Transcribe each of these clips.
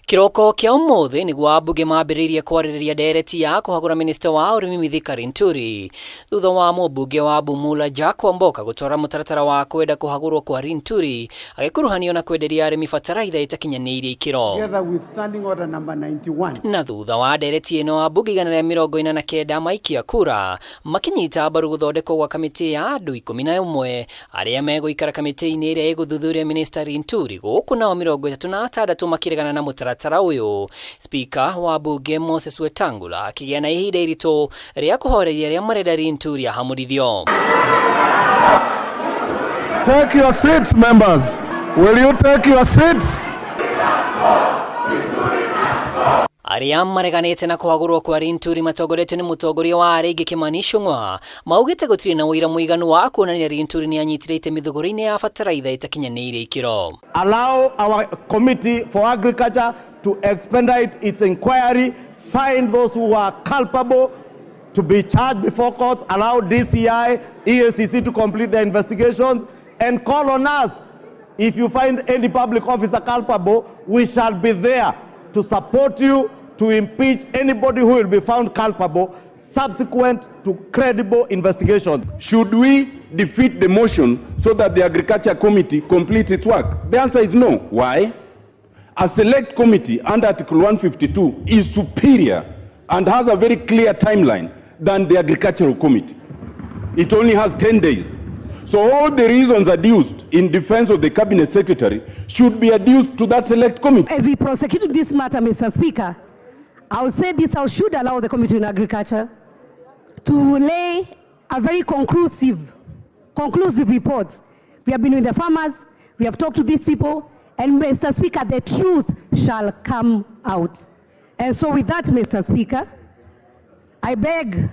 Kĩroko kĩa ũmũthĩ nĩguo ambunge mambĩrĩirie kwarĩrĩria ndereti ya kũhagũra minista wa ũrĩmi Mithika Linturi thutha wa mũmbunge wa Bumula Jack Wamboka gũtwara mũtaratara wa kwenda kũhagũrwo kwa Linturi agĩkuruhanio na kwenderia arĩmi bataraitha ĩtakinyanĩirie ikĩro. Together with Standing Order number 91. Na thutha wa ndereti ĩno, ambunge 149 maikia kura makĩnyita mbaru gũthondekwo gwa kamĩtĩ ya andũ 11 arĩa megũikara kamĩtĩ-inĩ ĩrĩa ĩgũthuthuria minista Linturi, gũkũ nao 36 makĩregana na mũtaratara ũyũ. Speaker wa bunge Moses Wetangula akĩgĩa na ihinda iritũ rĩa kũhoreria arĩa marenda Linturi ahamũrithio. Take your seats, members. Will you take your seats? Arĩa mareganĩte na kũhagũrwo kwa Linturi matongoretio nĩ mũtongoria wa arĩa aingĩ Kimani Ichung'wa maugĩte gũtirĩ na ũira mũiganu wa kuonania Linturi nĩ anyitire itemi thũgũrĩ-inĩ ya bataraitha ĩtakinyanĩirie ikĩro. Allow our committee for agriculture to expedite its inquiry, find those who are culpable to be charged before courts, allow DCI, EACC to complete their investigations, and call on us. If you find any public officer culpable, we shall be there to support you, to impeach anybody who will be found culpable, subsequent to credible investigations. Should we defeat the motion so that the Agriculture Committee completes its work? The answer is no. Why? A select committee under Article 152 is superior and has a very clear timeline than the Agricultural Committee. It only has 10 days. So all the reasons adduced in defense of the Cabinet Secretary should be adduced to that select committee. As we prosecute this matter, Mr. Speaker, I will say this House should allow the Committee on Agriculture to lay a very conclusive report. We have been with the farmers, we have talked to these people, and Mr. Speaker, the truth shall come out. And so with that, Mr. Speaker, I beg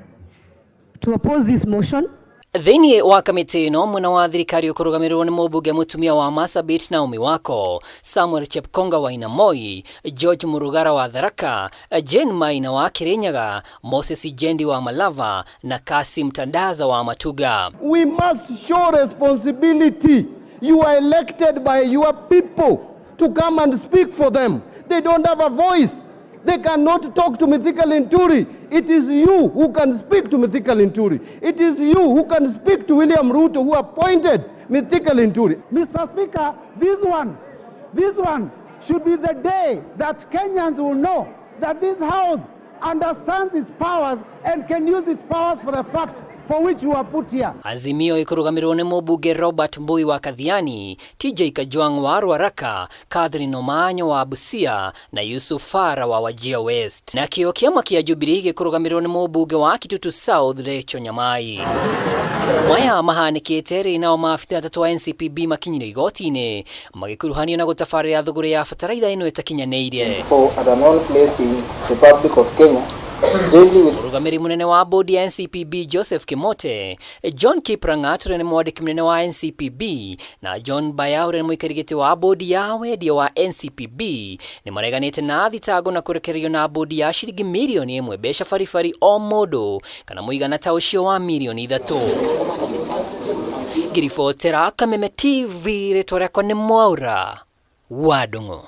to oppose this motion. Thĩinĩ wa kamĩtĩ ĩno, mwena wa thirikari ũkũrũgamĩrĩrwo nĩ mũmbunge mũtumia wa Marsabit Naomi Wako, Samuel Chepkonga wa Ainamoi, George Murugara wa Tharaka, Jane Maina wa Kirinyaga, Moses Jendi wa Malava na Kasim Tandaza wa Matuga. We must show responsibility. You are elected by your people to come and speak for them. They don't have a voice. They cannot talk to Mithika Linturi. It is you who can speak to Mithika Linturi. It is you who can speak to William Ruto, who appointed Mithika Linturi. Mr. Speaker, this one should be the day that Kenyans will know that this House understands its powers and can use its powers for the fact for which we are put here. Azimio ĩkũrũgamĩrĩrwo nĩ mũmbunge Robert Mbui wa Kathiani, TJ Kajwang wa Ruaraka, Catherine Omanyo wa Busia na Yusuf Fara wa Wajir West. Nakĩo kĩama kĩa Jubilee gĩkũrũgamĩrĩrwo nĩ mũmbunge wa Kitutu South Rachel Nyamai. Maya mahanĩkĩte rĩ nao maabitha atatũ a NCPB makinyire igoti-inĩ magĩkuruhanio na gũtabarĩra thũgũrĩ ya bataraitha ĩno ĩtakinyanĩirie. For at a known place in Republic of Kenya, jointly with Mũrũgamĩrĩri mũnene wa bodi ya NCPB Joseph Kimote, John Kiplangat ũrĩa nĩ mwandĩki mũnene wa NCPB na John Baya ũrĩa nĩ mũikarĩri gĩtĩ wa bodi ya wendia wa NCPB nĩ mareganĩte na thitango na kũrekererio na bodi ya ciringi 1 mirioni mbeca baribari o mũndũ kana mũigana ta ũcio wa 3 mirioni. Ngiribotera Kameme TV, rĩtwa rĩakwa nĩ Mwaura wa Ndung'u.